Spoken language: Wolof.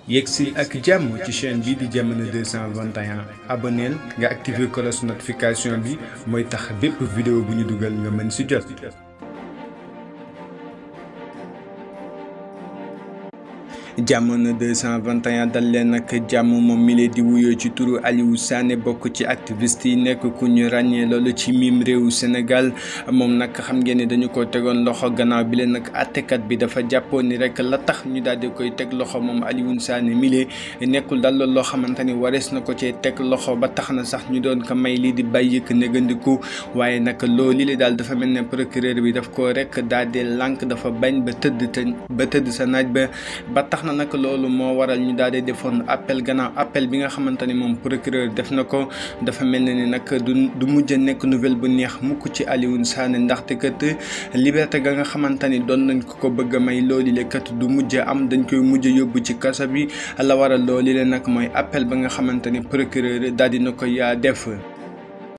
yegsi ak jàmm ci chaîne bi di Jamono 221 abonneel nga activer cloche notification bi mooy tax bépp vidéo bu ñu dugal nga mën ci jot. Jamono 221 dal leen nag jàmm moom mi lee di wuyoo ci turu Aliou Sané bokk ci activiste yi nekk ku ñu ràññee loolu ci mim réewu Sénégal moom nag xam ngeen ne dañu ko tegoon loxo gannaaw bi leen nag àttekat bi dafa jàppoon ni rek la tax ñu daal di koy teg loxo moom Aliou Sané mi lee nekkul daal loo xamante ni warees na ko cee teg loxo ba tax na sax ñu doon ko may lii di bàyyi ko négandiku waaye nag loolu li daal dafa mel ne procureur bi daf ko rek daal di lànk dafa bañ ba tëdd sa naaj ba tax na nag loolu moo waral ñu daal di defoon appel gannaaw appel bi nga xamante ni moom procureur def na ko dafa mel ne ni nag du mujj a nekk nouvelle bu neex mukk ci Aliou Sané ndaxte kat liberté ga nga xamante ni doon nañ ko bëgg a may loolu le kat du mujj am dañ koy mujj yóbbu ci kaso bi la waral loolu le nag mooy appel ba nga xamante ni procureur daal di na ko yaa def.